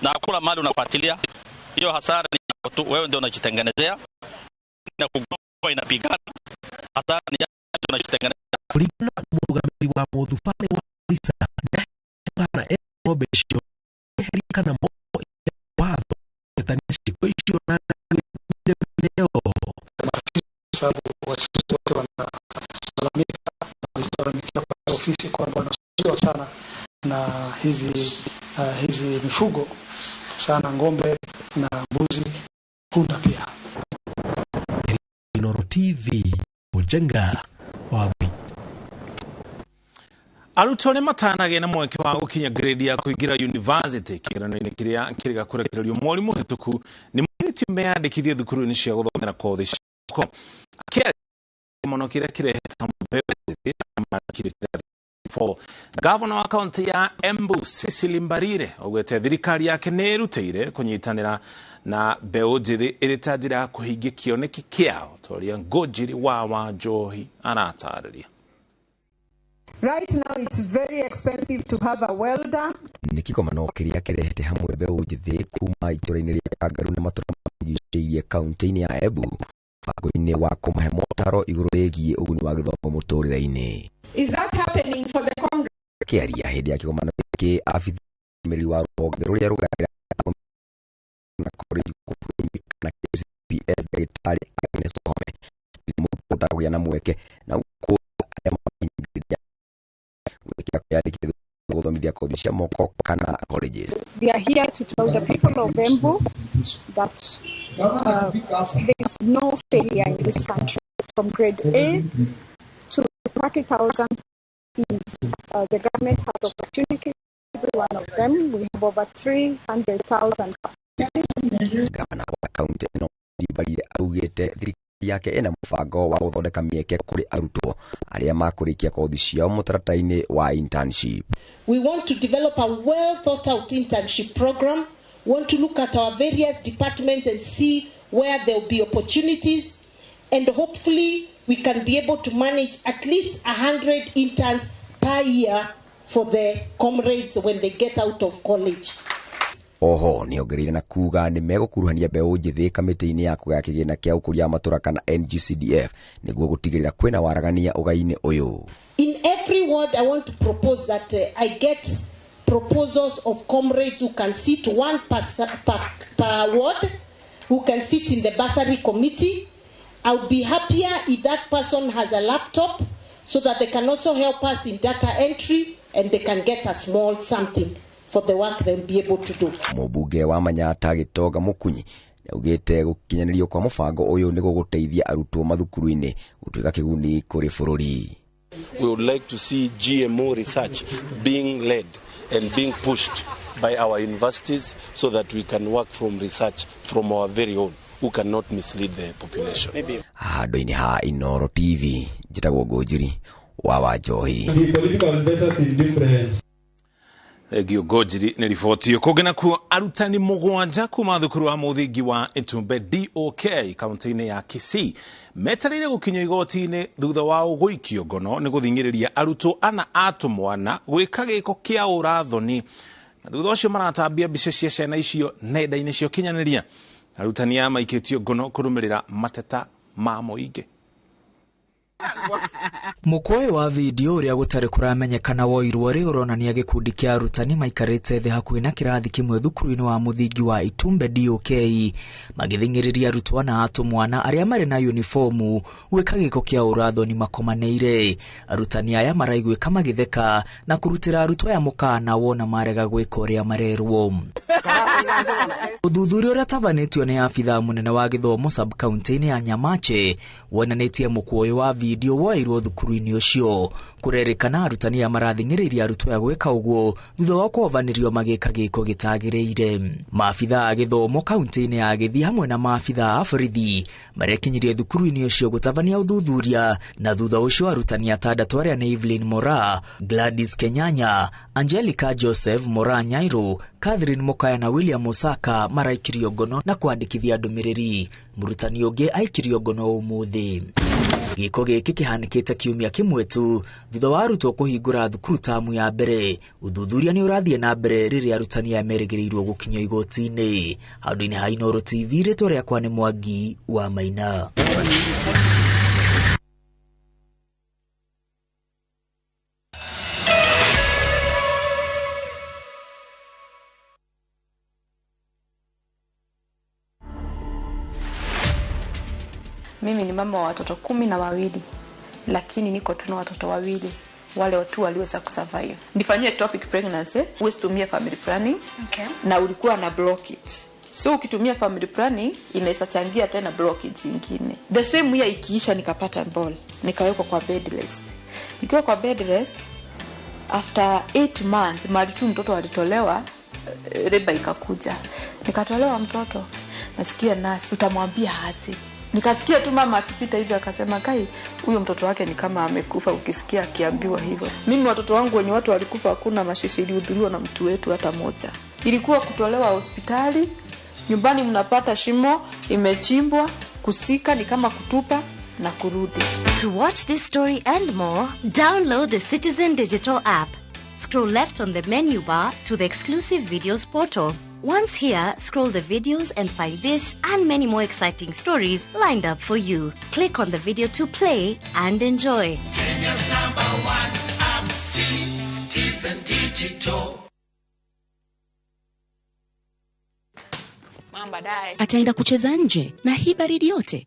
Speaker 9: Na hakuna mahali unafuatilia. Hiyo hasara ni tu wewe ndio unajitengenezea. Na kugonga inapigana. Hasara ni unajitengenezea.
Speaker 20: Kulingana na mũrũgamĩrĩri wa mũthubarĩ wa Garissa na ng'ombe icio kana watho etania ciĩko icio na leo
Speaker 18: sababu watu wote wanalalamika, walilalamikia kwa ofisi kwamba wanasumbuliwa sana na hizi mifugo sana, ng'ombe na mbuzi, punda pia.
Speaker 20: Inooro TV Ujenga Wagwi.
Speaker 1: Arutwo nĩ matanagĩa na mweke wa gũkinya grade ya kũingĩra university kĩgeranio-inĩ kĩrĩa kĩrĩga kũrekererio mweri mũhĩtũku nĩ morĩtio meyandĩkithie thukuru-inĩ cia gũthomera kothi cia moko. Akĩaria mũno kĩrĩa kĩrehete mbeũ Gavana wa kaunti ya Embu Cecily Mbarire augĩte thirikari yake nĩ ĩrutĩire kũnyitanĩra na mbeũ njĩthĩ ĩrĩ ta njĩra ya kũhingia kĩoneki kĩao ta ũrĩa Ngũnjiri wa Wanjohi aratarĩria.
Speaker 19: Right now it's very expensive to have a welder.
Speaker 21: Nĩ kĩgomano kĩrĩa kĩrehete hamwe mbeũ njĩthĩ kuma itũra-inĩ rĩa Kangaru na matũra marigicĩirie kaunti-inĩ ya Embu mũbango-inĩ wa kũmahe motaro igũrũ rĩgiĩ ũguni wa gĩthomo mũtũrĩre-inĩ.
Speaker 19: Is that happening for the Congress?
Speaker 21: Kĩaria hĩndĩ ya kĩgomano gĩkĩ abithaa mũrũgamĩrĩri wa rũhonge rũrĩa rũgaĩra na college bũrũri-inĩ kana KCPS ndagĩtarĩ Agnes Koome nĩ kũgĩa na mweke na arĩa makinyĩria gwĩkĩra kwĩyandĩkithia gũthomithia kothi cia moko kana colleges.
Speaker 19: We are here to tell the people of Embu that there is no failure in this country. From grade A to 30,000 is the government has opportunity. Every one of them, we have over 300,000.
Speaker 21: Gavana wa kaunti ĩno Mbarire augĩte thirikari yake ĩna mũbango wa gũthondeka mĩeke kũrĩ arutwo arĩa makũrĩkia kothi ciao mũtaratara-inĩ wa internship.
Speaker 22: We want to develop a well thought out internship program. We want to look at our various departments and see where there will be opportunities, and hopefully we can be able to manage at least 100 interns per year for the comrades when they get out of college.
Speaker 21: Oho nĩongereire na kuga nĩ megũkuruhania mbeũ njĩthĩ kamĩtĩ-inĩ ya kũgaya kĩgĩna kĩa ũkũria wa matũra kana NGCDF nĩguo gũtigĩrĩra kwĩna waragania ũgai-inĩ ũyũ.
Speaker 22: In every ward I want to propose that I get proposals of comrades who can sit one per ward, who can sit in the bursary committee. I would be happier if that person has a laptop so that they can also help us in data entry and they can get a small something for the work they'll be able to do.
Speaker 21: Mũmbunge wa Manyata Gĩtonga Mũkunyi nĩaugĩte gũkinyanĩrio kwa mũbango ũyũ nĩ gũgũteithia arutwo mathukuru-inĩ gũtuĩka kĩguni kũrĩ bũrũri.
Speaker 23: We would like to see GMO research being led and being pushed by our universities so that we can work from research from our very own who cannot mislead the population.
Speaker 21: Handũ-inĩ ha Inooro TV njĩtagwo Ngũnjiri wa Wanjohi.
Speaker 1: Thengio Ngũnjiri nĩ riboti ĩyo. Kũngĩ nakuo, arutani 7 kuma thukuru wa mũthingi wa Itumbe DOK kaunti-inĩ ya Kisii metereire gũkinyio igoti-inĩ thutha wao gũikio ngono nĩ gũthing'ĩrĩria arutwo 4 a tũmwana gwĩka gĩko kĩa ũrathoni, na thutha ũcio maratambia mbica cia ciana icio nenda-inĩ cia ũkinyanĩria. Arutani aya maikĩtio ngono kũrũmĩrĩra mateta ma mũingĩ.
Speaker 2: Mũkwa ũyũ wa video ũrĩa gũtarĩ kũramenyekana woirwo rĩ ũronania gĩkundi kĩa arutani maikarĩte thĩ hakuhĩ na kĩrathi kĩmwe thukuru-inĩ wa mũthingi wa Itumbe DOK magĩthing'ĩrĩria arutwo 4 a tũmwana arĩa marĩ na unifomu gwĩka gĩko kĩa ũrathoni makomanĩire. Arutani aya maraiguĩka magĩtheka na kũrutĩra arutwo aya mũkana wona marega gwĩka ũrĩa marerwo. Ũthuthuria ũrĩa tabanĩtio nĩ abithaa mũnene wa gĩthomo sub-county-inĩ ya Nyamache wonanĩtie mũkwa ũyũ wa video woirwo thukuru-inĩ ũcio. Kũrerĩkana arutani aya marathing'ĩrĩirie arutwo aya gwĩka ũguo thutha wa kũhovanĩrio magĩka gĩko gĩtagĩrĩire. Maabithaa a gĩthomo kaunti-inĩ ya Gĩthii hamwe na maabithaa a borithi marekinyirie thukuru-inĩ ũcio gũtabania ũthuthuria, na thutha ũcio arutani 6 arĩa nĩ Evelyn Mora, Gladys Kenyanya, Angelica Joseph Mora Nyairo, Catherine Mokaya na William Osaka maraikirio ngono na kwandĩkithia ndũmĩrĩri. Mũrutani ũngĩ aikirio ngono ũmũthĩ. Gĩko gĩkĩ kĩhanĩkĩte kiumia kĩmwe tu thutha wa arutwo kũhingũra thukuru tamu ya mbere. Ũthuthuria nĩ ũrathiĩ na mbere rĩrĩa arutani aya merĩgĩrĩirwo gũkinyio igoti-inĩ. Handũ-inĩ ha Inooro TV, rĩtwa rĩakwa nĩ Mwangi wa Maina.
Speaker 3: Mimi ni mama wa watoto 12, lakini niko tu na watoto 2 wale tu waliweza kusurvive. Nifanyie ectopic pregnancy, usitumie family planning.
Speaker 4: Okay.
Speaker 3: Na ulikuwa na blockage. So ukitumia family planning inaweza changia tena blockage nyingine. The same year ikiisha nikapata ball, nikawekwa kwa bed rest. Nikiwa kwa bed rest after 8 months mali tu mtoto alitolewa, reba ikakuja. Nikatolewa mtoto. Nasikia nurse utamwambia hati. Nikasikia tu mama akipita hivi akasema, kai huyo mtoto wake ni kama amekufa, ukisikia akiambiwa hivyo. Mimi watoto wangu wenye watu walikufa hakuna mashishi ilihudhuriwa na mtu wetu hata moja. Ilikuwa kutolewa hospitali, nyumbani mnapata shimo imechimbwa, kusika ni kama kutupa na kurudi.
Speaker 5: To watch this story and more, download the Citizen Digital app. Scroll left on the menu bar to the exclusive videos portal. Once here, scroll the videos and find this and many more exciting stories lined up for you. Click on the video to play and enjoy.
Speaker 24: Kenya's #1 app, Citizen Digital.
Speaker 25: Ataenda kucheza nje na hii baridi yote.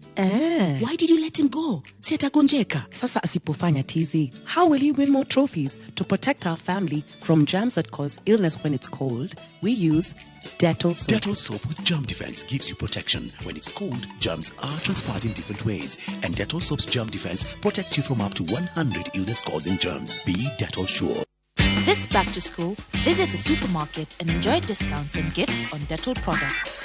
Speaker 25: Why did you let him go? Si atagonjeka.
Speaker 26: Sasa asipofanya tizi, how will he win more trophies? To protect our family from germs that cause illness when it's cold, we use Dettol soap.
Speaker 27: Dettol soap with germ defense gives you protection. When it's cold, germs are transferred in different ways, and Dettol soap's germ defense protects you from up to 100 illness-causing germs. Be Dettol sure.
Speaker 7: This back to school, visit the supermarket and enjoy discounts and gifts on Dettol products.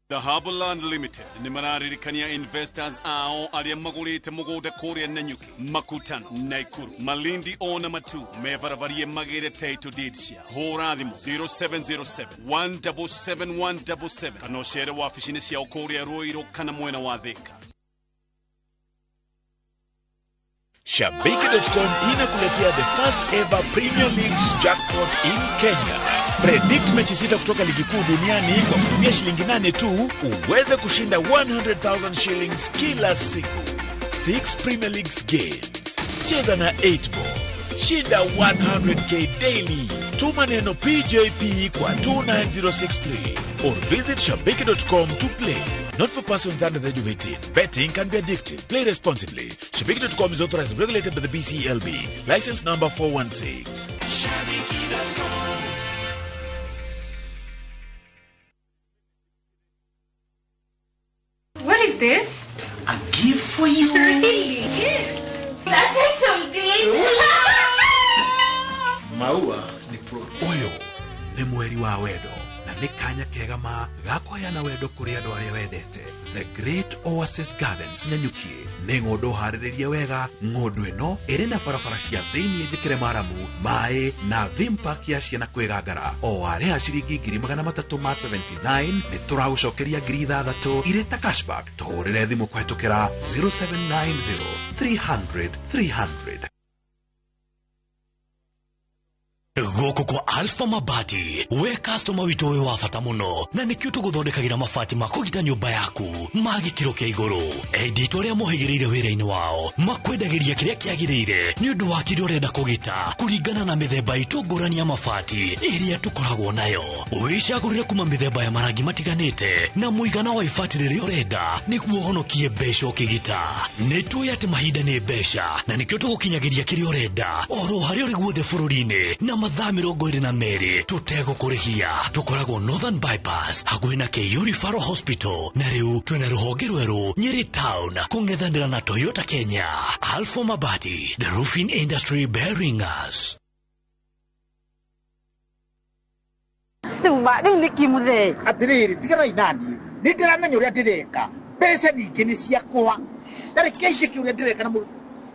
Speaker 28: The Harborland Limited nĩ mararirikania investors ao arĩa magũrĩte mũgũnda kũrĩa Nanyuki, Makutano, Naikuru, Malindi ona Matu mebarabariĩ magĩre title deed cia. Hũra thimũ 0707 177 177 kana ũcere wabici-inĩ ciao kũrĩa Ruiru kana mwena wa Thika.
Speaker 29: Shabiki.com inakuletea the first ever Premier League's jackpot in Kenya. Predict mechi 6 kutoka ligi kuu duniani kwa kutumia shilingi 8 tu uweze kushinda 100,000 shillings kila siku. 6 Premier Leagues games. Cheza na 8 ball. Shinda 100k daily. Tuma neno PJP kwa 29063 or visit shabiki.com to play. Not for persons under the age of 18. Betting can be addictive. Play responsibly. Shabiki.com is authorized and regulated by the BCLB. License number 416.
Speaker 24: Shabiki.com.
Speaker 7: What is this?
Speaker 24: A gift for you.
Speaker 7: Really? That's it,
Speaker 29: Maua ni pro. Ũyũ nĩ mweri wa wendo
Speaker 4: Na nĩ kanya kega ma ga kũheana wendo kũrĩ andũ arĩa wendete. The Great Oasis Gardens Nanyuki nĩ ng'ũndũ harĩrĩrie wega. Ng'ũndũ ĩno ĩrĩ na barabara cia thĩiniĩ njĩkĩre maramu, maĩ na theme park ya ciana kwĩgangara. O warĩha ciringi 379,000 nĩ tũragũcokeria 6,000 irĩ ta cashback. Tũhũrĩre thimũ kũhetũkĩra 0790 300 300.
Speaker 27: Gũkũ kwa Alpha Mabati, we customer witũ wĩ wa bata mũno, na nĩkĩo tũgũthondekagĩra mabati ma kũgita nyũmba yaku ma gĩkĩro kĩa igũrũ. Endia itũ arĩa mohĩgĩrĩire wĩra-inĩ wao makwendagĩria kĩrĩa kĩagĩrĩire nĩ ũndũ wa kĩrĩa ũrenda kũgita kũringana na mĩthemba itũ ngũrani ya mabati ĩrĩa tũkoragwo nayo. Wĩcagũrĩre kuma mĩthemba ya marangi matiganĩte na mũigana wa ibati rĩrĩa ũrenda nĩguo ũhonokie mbeca ũkĩgita. Nĩ tũĩ atĩ mahinda nĩ mbeca, na nĩkĩo tũgũkinyagĩria kĩrĩa ũrenda oro harĩa ũrĩ guothe bũrũri-inĩ na mathaa 22 tũtegũkũrĩhia. Tũkoragwo Northern Bypass hakuhĩ na KU Referral Hospital, na rĩu twĩna rũhonge rwerũ Nyeri Town kũng'ethanĩra na Toyota Kenya. Alpha Mabati, the roofing industry bearing us.
Speaker 6: Rĩu nĩkĩ mũthee? Atĩrĩrĩ, tiganai naniĩ, nĩ ndĩramenya ũrĩa ndĩreka. Mbeca ningĩ nĩ ciakwa, tarĩ kĩaici ũrĩa ndĩreka na mũndũ.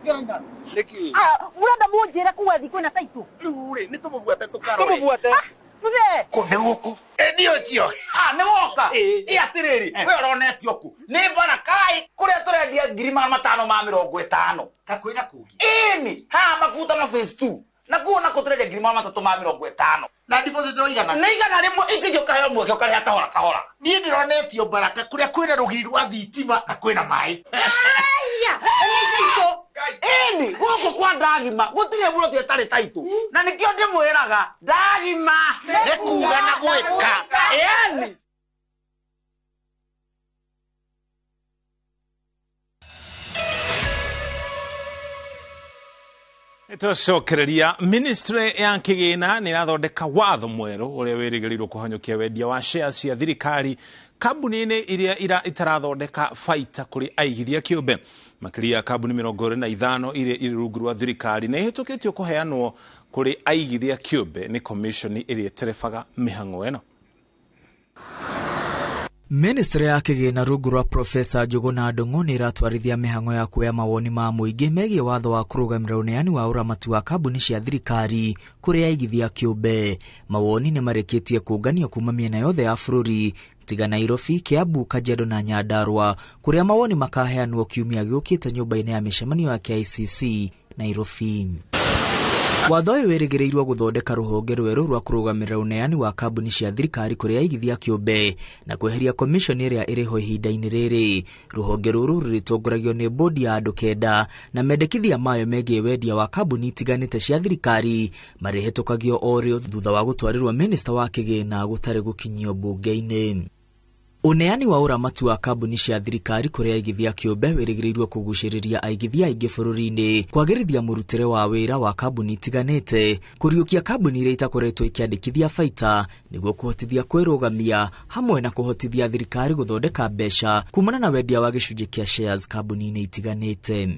Speaker 8: Mũrenda mũnjĩre kuga thiĩ kwĩna taitũ?
Speaker 6: Rĩu rĩ, nĩ tũmũbuate tũkarore.
Speaker 8: Tũmũbuate. Mũthee.
Speaker 6: Kũ nĩ gũkũ? Ĩ nĩ ũcio.
Speaker 10: Nĩ woka. Ĩ atĩrĩrĩ, we ũronetio kũ? Nĩ Barakai kũrĩa tũrendia 550,000.
Speaker 6: Ka kwĩna kũngĩ?
Speaker 10: Ĩni, haha Makutano phase 2. Na kuo nako tũrendia 350,000.
Speaker 6: Na deposit no igana?
Speaker 10: Nĩ 100, ici ingĩ ũkaheo mweke ũkarĩha kahora kahora.
Speaker 6: Niĩ ndĩronetio Baraka kũrĩa kwĩna rũgiri rwa thitima na kwĩna maĩ.
Speaker 10: Aya, nĩ taitũ. Ĩni, gũkũ kwa Ndagima gũtirĩ mũndũ ũtarĩ taitũ. Na nĩkĩo ndĩmwĩraga Ndagima
Speaker 6: nĩ kuga na gwĩka.
Speaker 10: Ĩni.
Speaker 1: Tũcokereria ministry ya kĩgĩna nĩ ĩrathondeka watho mwerũ ũrĩa wĩrĩgĩrĩirwo kũhanyũkia wendia wa shares cia thirikari kambuni-inĩ iria itarathondeka baita kũrĩ aigithia kĩũmbe. Makĩria kambuni 25 iria irĩ rungu rwa thirikari nĩ ihĩtũkĩtio kũheanwo kũrĩ aigithia kĩũmbe nĩ commission ĩrĩa ĩterebaga mĩhang'o ĩno.
Speaker 2: Ministry ya kĩgĩna rungu rwa Profesa Njuguna Ndung'u nĩ ĩratwarithia mĩhang'o ya kuoya mawoni ma mũingĩ megiĩ watho wa kũrũgamĩrĩra ũneani wa ũramati wa kambuni cia thirikari kũrĩ aigithia kĩũmbe. Mawoni nĩ marĩkĩtie kũnganio kuma mĩena yothe ya bũrũri tiga Nairobi, Kiambu, Kajiado na Nyandarua, kũrĩa mawoni makaheanwo kiumia gĩũkĩte nyũmba-inĩ ya mĩcemanio ya KICC Nairobi. Watho ũyũ wĩrĩgĩrĩirwo gũthondeka rũhonge rwerũ rwa kũrũgamĩrĩra ũneani wa kambuni cia thirikari kũrĩ aigithia kĩũmbe na kweheria commission ĩrĩa ĩrĩho ihinda-inĩ rĩrĩ. Rũhonge rũrũ rũrĩtongoragio nĩ bodi ya andũ 9 na mendekithia mayo megiĩ wendia wa kambuni itiganĩte cia thirikari marĩhĩtũkagio o rĩo thutha wa gũtwarĩrwo minista wa kĩgĩna gũtarĩ gũkinyio mbunge-inĩ. Ũneani wa ũramati wa kambuni cia thirikari kũrĩ aigithia kĩũmbe wĩrĩgĩrĩirwo kũgucĩrĩria aigithia aingĩ bũrũri-inĩ, kwagĩrithia mũrutĩre wa wĩra wa kambuni itiganĩte, kũriũkia kambuni iria itakoretwo ikĩandĩkithia baita nĩguo kũhotithia kwĩrũgamia, hamwe na kũhotithia thirikari gũthondeka mbeca kumana na wendia wa gĩcunjĩ kĩa shares kambuni-inĩ itiganĩte.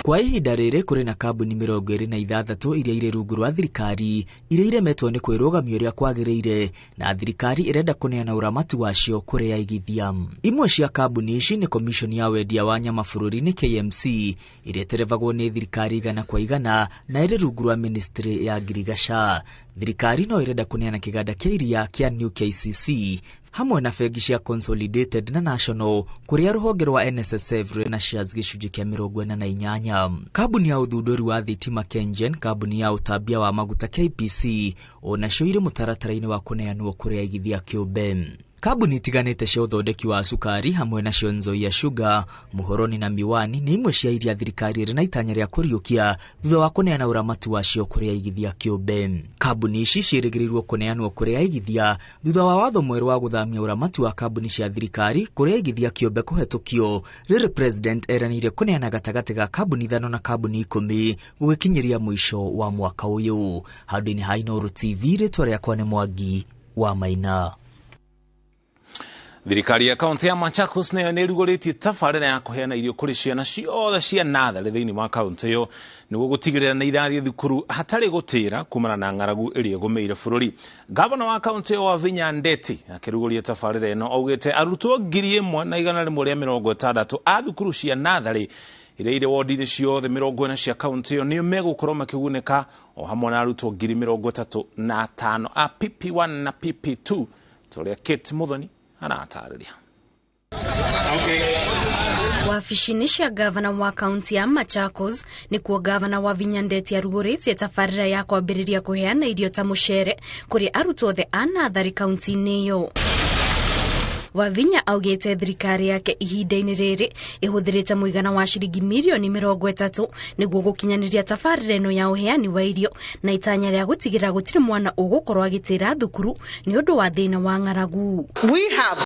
Speaker 2: Kwa ihinda rĩrĩ kũrĩ na kambuni 26 iria irĩ rungu rwa thirikari iria iremetwo nĩ kwĩrũgamia ũrĩa kwagĩrĩire na thirikari ĩrenda kũneana ũramati wacio kũrĩ aigithia. Imwe cia kambuni ici nĩ Commission ya wendia wa nyama bũrũri-inĩ KMC ĩrĩa ĩterebagwo nĩ thirikari 100% na ĩrĩ rungu rwa ministry ya ngirigaca. Thirikari no ĩrenda kũneana kĩganda kĩa iria kĩa New KCC hamwe na bengi cia Consolidated na National kũrĩa rũhonge rwa NSSF rwĩna na shares gĩcunjĩ kĩa 48. Kambuni ya ũthundũri wa thitima KenGen, kambuni ya ũtambia wa maguta KPC onacio irĩ mũtaratara-inĩ wa kũneanwo kũrĩ aigithia kĩũmbe. Kambuni itiganĩte cia ũthondeki wa cukari hamwe nacio Nzoia Sugar, Muhoroni na Miwani nĩ imwe cia iria thirikari ĩrĩ na itanya rĩa kũriũkia thutha wa kũneana ũramati wacio kũrĩ aigithia kĩũmbe. Kambuni ici ciĩrĩgĩrĩirwo kũneanwo kũrĩ aigithia thutha wa watho mwerũ wa gũthamia ũramati wa kambuni cia thirikari kũrĩ aigithia kĩũmbe kũhetũkio, rĩrĩ President eranĩire kũneana gatagatĩ ga kambuni 5 na kambuni 10 gũgĩkinyĩria mũico wa mwaka ũyũ. Handũ-inĩ ha Inooro TV, rĩtwa rĩakwa nĩ Mwangi wa Maina.
Speaker 1: Thirikari ya kaunti ya Machakos nayo nĩ ĩrugũrĩtie tabarĩra ya kũheana irio kũrĩ ciana ciothe cia natharĩ thĩinĩ wa kaunti ĩyo nĩguo gũtigĩrĩra nĩ irathiĩ thukuru hatarĩ gũtĩra kumana na ng'aragu ĩrĩa ĩgũmĩire bũrũri. Gavana wa kaunti ĩyo Wavinya Ndeti akĩrugũria tabarĩra ĩno augĩte arutwo 1160 a thukuru cia natharĩ iria irĩ wodi-inĩ ciothe 40 cia kaunti ĩyo nĩo megũkorwo makĩgunĩka o hamwe na arutwo 35,000 a PP1 na PP2 tũrĩa Kate Muthoni aratarĩria.
Speaker 9: Wabici-inĩ cia gavana wa kaunti ya Machakos nĩkuo gavana Wavinya Ndeti arugũrĩtie tabarĩra ya kwambĩrĩria kũheana irio ta mũcere kũrĩ arutwo othe a natharĩ kaunti-inĩ ĩyo. Wavinya augĩte thirikari yake ihinda-inĩ rĩrĩ ĩhũthĩrĩte mũigana wa ciringi mirioni 30 nĩguo gũkinyanĩria tabarĩra ĩno ya ũheani wa irio na itanya rĩa gũtigĩrĩra gũtirĩ mwana ũgũkorwo agĩtĩra thukuru nĩ ũndũ wa thĩna wa ng'aragu.
Speaker 11: We have